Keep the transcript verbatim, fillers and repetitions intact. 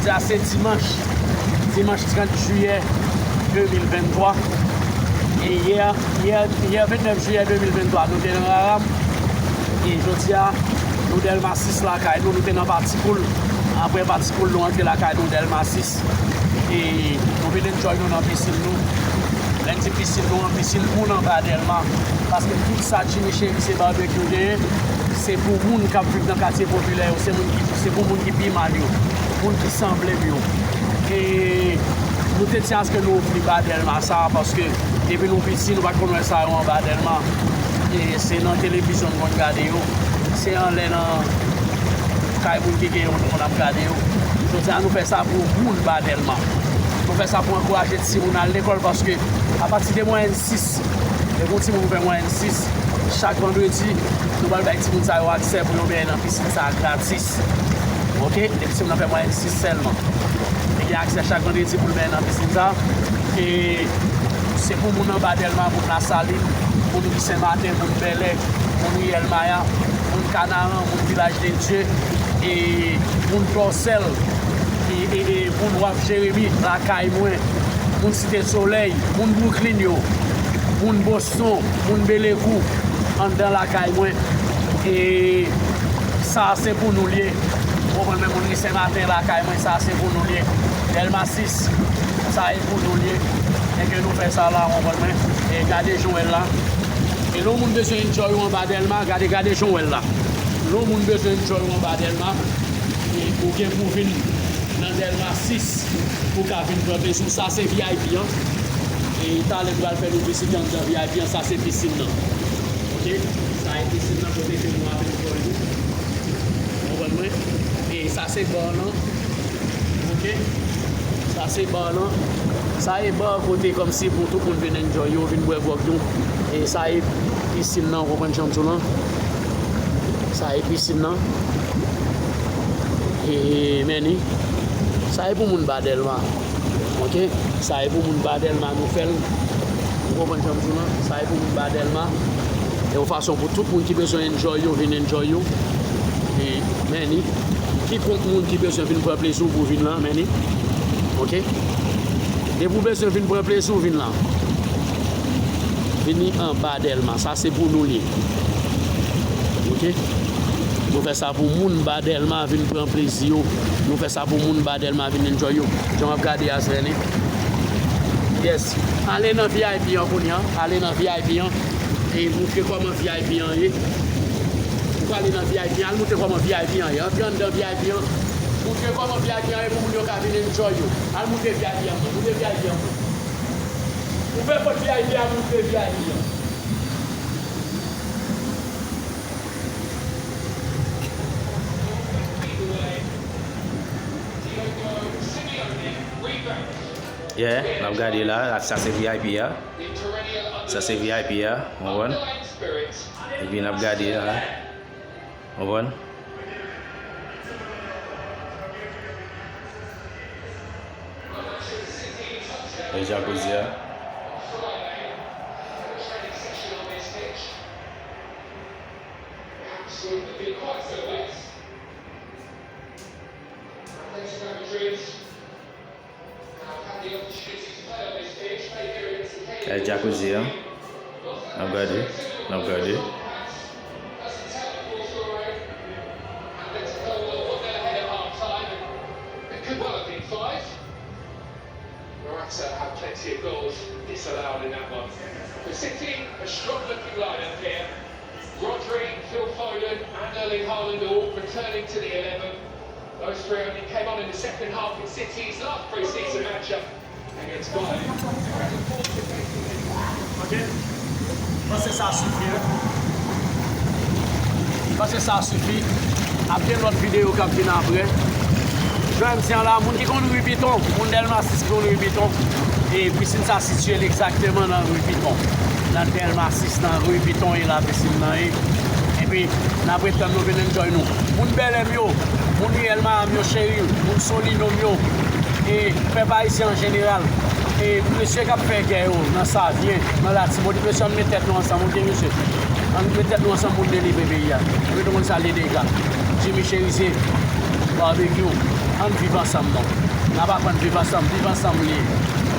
Jodi a se dimanch, dimanch trant jiyè de mil venntwa. E yè, yè, yè vennèf jiyè de mil venntwa, nou te nan Raram. E jodi a, nou Dèlma sis lakay nou, nou te nan Patikoul. Apre Patikoul, nou antre lakay nou Dèlma sis. E nou vin enjoy nou nan pisin nou. Lè n di pisin nou an, pisin moun anba Dèlma. Paske tout sa Jimmy Chérizier Barbecue genyen, se pou moun k ap viv nan katye popilè yo, se moun ki, se pou moun ki pi mal yo, moun ki sanble m yo. E nou te di aske nou ofri ba Dèlma sa, paske depi nou piti, nou pa t konn wè sa yo anba Dèlma. E se nan televizyon n konn gade yo, se anlè nan kay moun ki gen yo, nou konn ap gade yo. Jodi a, nou fè sa pou moun ba Dèlma. Nou fè sa pou ankouraje timoun al lekòl, paske apati de mwayèn sis, lè yon timoun fè mwayèn sis, chak vandredi, nou pral bay timoun sa yo aksè pou yo benyen nan pisin sa a gratis. Oke? Depi timoun nan fè mwayèn sis sèlman, li gen aksè chak vandredi pou l benyen nan pisin sa a. E se pou moun anba Dèlma, moun Lasalin, moun Ri Senmaten, moun Bèlè, moun Riyèl Maya, moun Kanaran, moun Vilaj de Dye, e moun Tòsèl, e, e, e moun Waf Jeremi, lakay mwen, moun Site Solèy, moun Bwouklin yo, moun Boston, moun Belekou, anndan lakay mwen. E sa se pou nou l ye. Ou konprann, men moun Ri Senmaten lakay mwen, sa se pou nou l ye. Dèlma sis, sa e pou nou l ye. E ke nou fè sa la, ou konprann, men. E gade jan w wè l la. E lè yon moun bezwen enjoy ou anba Dèlma, gade, gade jan w wè l la. Lè yon moun bezwen enjoy ou anba Dèlma, e ou gen pou vin nan Dèlma sis pou w ka vin pran plezi w. Sa se V I P an. E talè m pral fè nou vizite anndan V I P an. Sa se pisin nan. Oke? Sa e pisin nan kote ke nou ap enjoy nou. Konprann mwen? E sa se bar lan. Oke? Sa se bar lan. Sa e bar kote kòmsi pou tout moun vin enjoy yo, vin bwè gwòg yo. E sa e pisin nan, ou konprann jan m di w lan? Sa e pisin nan. E, men ni. Sa e pou moun ba Dèlma. Oke? Sa e pou moun ba Dèlma nou fè l. Ou konprann jan m di w lan? Sa e pou moun ba Dèlma. E yon fason pou tout moun ki bezwen enjoy yo, vin enjoy yo. E, men ni. Kikonk moun ki bezwen vin pran plezi w pou vin lan, men ni. Oke? Depi w bezwen vin pran plezi w, vin lan. Vini anba Dèlma. Sa se pou nou l ye. Oke? Nou fè sa pou moun ba Dèlma vin pran plezi yo. Nou fè sa pou moun ba Dèlma vin enjoy yo. Jan w ap gade a, se ni. Yes. Ale nan V I P an kounye a. Ale nan V I P an. E moutre kòman V I P an ye. Ou prale nan V I P an. Al moutre kòman V I P an ye. Antre anndan V I P an. Moutre kòman V I P an ye pou moun yo ka vin enjoy yo. Al moutre V I P an. Moutre V I P an. Ouvè pòt V I P a, moutre V I P an. Yeah, n ap gade la, sa se V I P a. Sa se V I P a, w konprann? Epi n ap gade la, w konprann? E jacuzzi a. E jacuzzi a. N ap gade, n ap gade. Morata had plenty of goals disallowed in that one. For City, a strong-looking lineup here. Rodri, Phil Foden and Erling Haaland are all returning to the eleven. Those three only came on in the second half in City's last pre-season matchup against Bayern. Ok. Panse sa sifi, wi. Panse sa sifi. Ap gen lòt videyo k ap vin apre. Jodi a la, moun ki konn ri Piton, moun Dèlma sis ki konn ri Piton, e pisin sa sitiye l egzakteman nan ri Piton. Nan Dèlma sis, nan ri Piton, e la pisin nan ye. Epi, n ap ret tann nou vin enjoy nou. Moun Bèlè m yo, moun Riyèl Maya m yo cheri, moun Solino m yo, e pèp ayisyen an jeneral, e mesye k ap fè gè yo nan Savyen, nan Latibonit, mesye, ann met tèt nou ansanm, ok, mesye? Ann met tèt nou ansanm pou n delivre peyi a. Mwen tou konn sa l ye deja. Jimmy Chérizier, Barbecue, Ann viv ansanm non. N ap aprann viv ansanm, viv ansanm li ye.